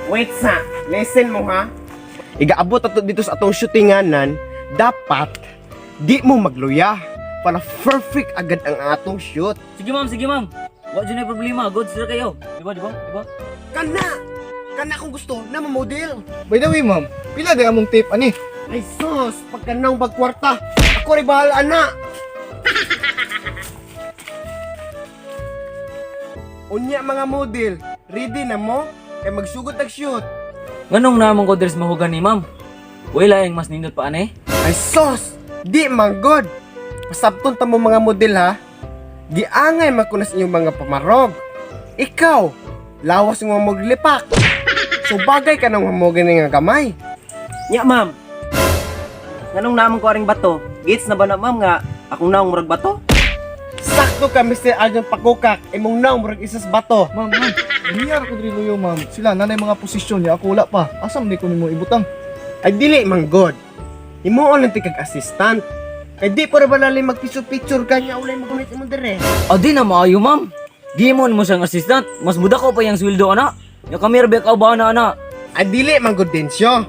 Wait sa, listen mo ha. Igaabot ato dito sa atong shootinganan, dapat di mo magluya para perfect agad ang atong shoot. Sige ma'am, sige ma'am. Wa jud na problema, good sir kayo. Di ba, di ba? Di ba? Kana! Kana akong gusto na mamodel. By the way, ma'am, pila di among tape ani? Ay sus, pagkanang bagkwarta, ako rin bahala na. Unya mga model, ready na mo? Kay magsugod tag shoot. Nganong namang ko diri sa mahugan ni ma'am? Uy, laing mas nindot pa ani. Ay sos, di man good. Pasabton ta mo mga model ha. Giangay man ko na sa inyong mga pamarog. Ikaw, lawas mo maglipak. So bagay ka nang mamugin nga gamay. Nya ma'am. Nganong naman ko aring bato? Gates na ba na ma'am nga akong naong murag bato? Sakto ka Mr. Aljon Pakukak, imong naong murag isas bato. Ma'am, ma'am, niyar ko diri luyo, ma'am. Sila nanay mga posisyon niya, ako wala pa. Asam ni ko nimo ibutang? Ay dili man god. Himuon lang ti kag assistant. Kay di pa ra ba lalim magpicture-picture kanya ulay magunit imo dire. Adi na maayo ma'am. Gimon mo siyang assistant, mas muda ko pa yang sweldo ana. Ya kami ra ka ba na ana. Ay dili man god densyo.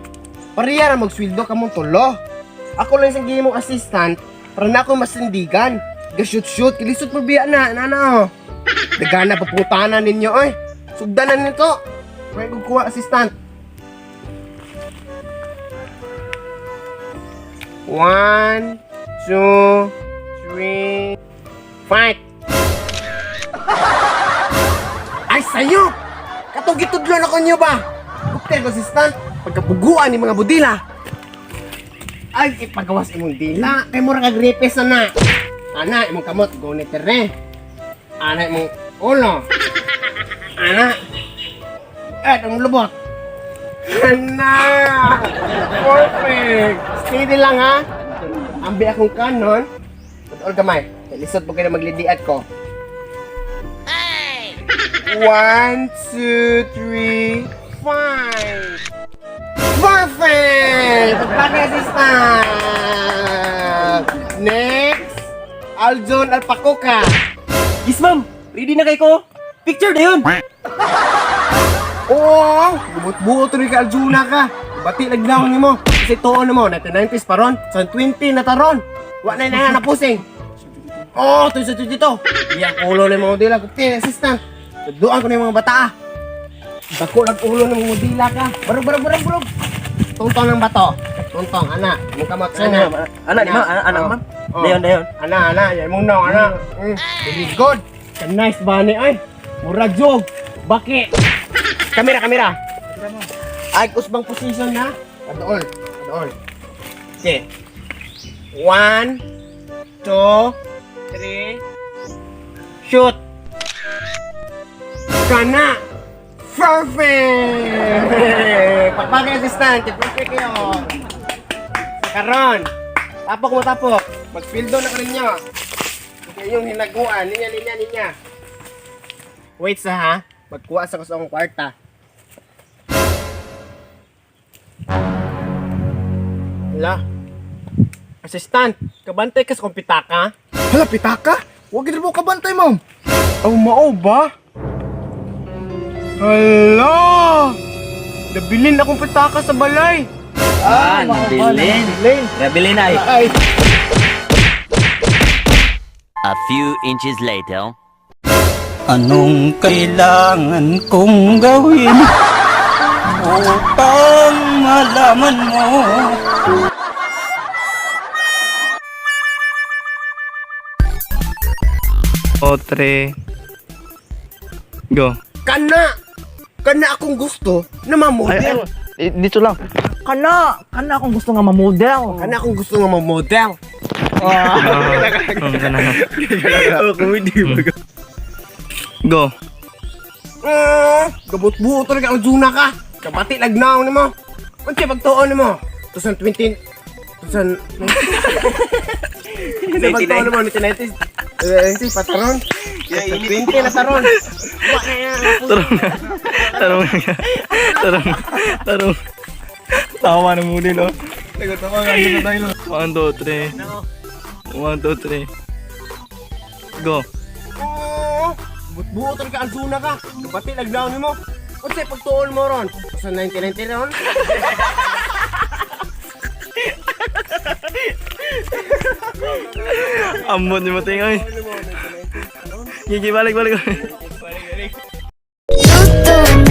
Pareha ra magsweldo kamong tulo. Ako lang isang gihimong assistant para na ako masindigan. Ga-shoot-shoot, kilisot mo biya na, nana oh. Dagana paputanan ninyo oy. Sugdanan nito. May kukuha assistant. One, two, three, fight! Ay, sayo! Katong gitudlo na ko niyo ba? Bukter ko assistant, pagkapuguan ni mga budila. Ay, ipagawas imong dila. Kay mura kag gripes na na. Ana, imong kamot, gunit tere. Ana, imong ulo. Ana. Eh, imong lubot. Ana! Perfect! Steady lang ha. Ambi akong kanon. Patol gamay. Lisod po kayo na maglidiat ko. One, two, three, five. Perfect! Pagpagay assistant! Next, Aljon Alpacoca. Yes ma'am, ready na kay ko. Picture na yun. Oo! Gubot-buot rin ka Aljuna ka. Bati lagnaw ni mo. Kasi tuon na mo, 99 pa ron. Sa 20 na taron. Wa na na napusing. Oo, oh, tuyo dito. Iyang ulo ni mga dila. Gupti, assistant. Tuduan ko na yung mga bata ah. Dako lang ulo ng mga dila ka. Barog, barog, barog, barog. Tungtong ng bato. Tungtong, ana. Mong kamot, ana. Ana, di ma'am, ana, ana ma'am. Oh. Dayon, dayon. Ana, ana, yan mong naong, ana. Very good. Nice ba ni ay? Murag jog. Baki. Kamera, kamera. Ay, kusbang position na. Adool, adool. Okay. One, two, three, shoot. Kana. Perfect! Pagpagay assistant, perfect kayo. Karon, tapok mo tapok. Magpildo na ka ninyo. Okay, yung hinaguan, ninya, ninya, ninya. Wait sa ha, magkuha sa kusong kwarta. Hala. Assistant, kabantay ka sa kong pitaka. Hala, pitaka? Huwag gid mo kabantay, ma'am. Oh, mao ba? Hala! Nabilin akong pitaka sa balay. Ah, nabilin. Nabilin ay. Ay, A few inches later. Anong kailangan kong gawin upang malaman mo? O, tre. Go. Kana! Kana akong gusto na Ay, mamodel. ay, eh, dito lang. Kana, kana akong gusto nga ma-model. Kana akong gusto nga mamodel. Oh, kana. Go. Ah, gabot-buo talaga ang zuna ka. Kabati lagnaw nimo. Unsa pagtuon nimo? 2020 2000 Unsa pagtuon nimo 1990? Eh, pataron. 20 na taron. Wa na yan. Tarong na. Tarong na. Tarong. Tarong. Tama na muli, no? Teka, tama nga, ano tayo? 1, 2, 3. 1, 2, 3. Go. Oh, Gabot-buo talaga ang zuna ka. Kabati lagnaw nimo. Unsay pagtuon mo ron? Sa 1990 ron? Ambot ni mo tingoy. Gigi, balik, balik. Luto.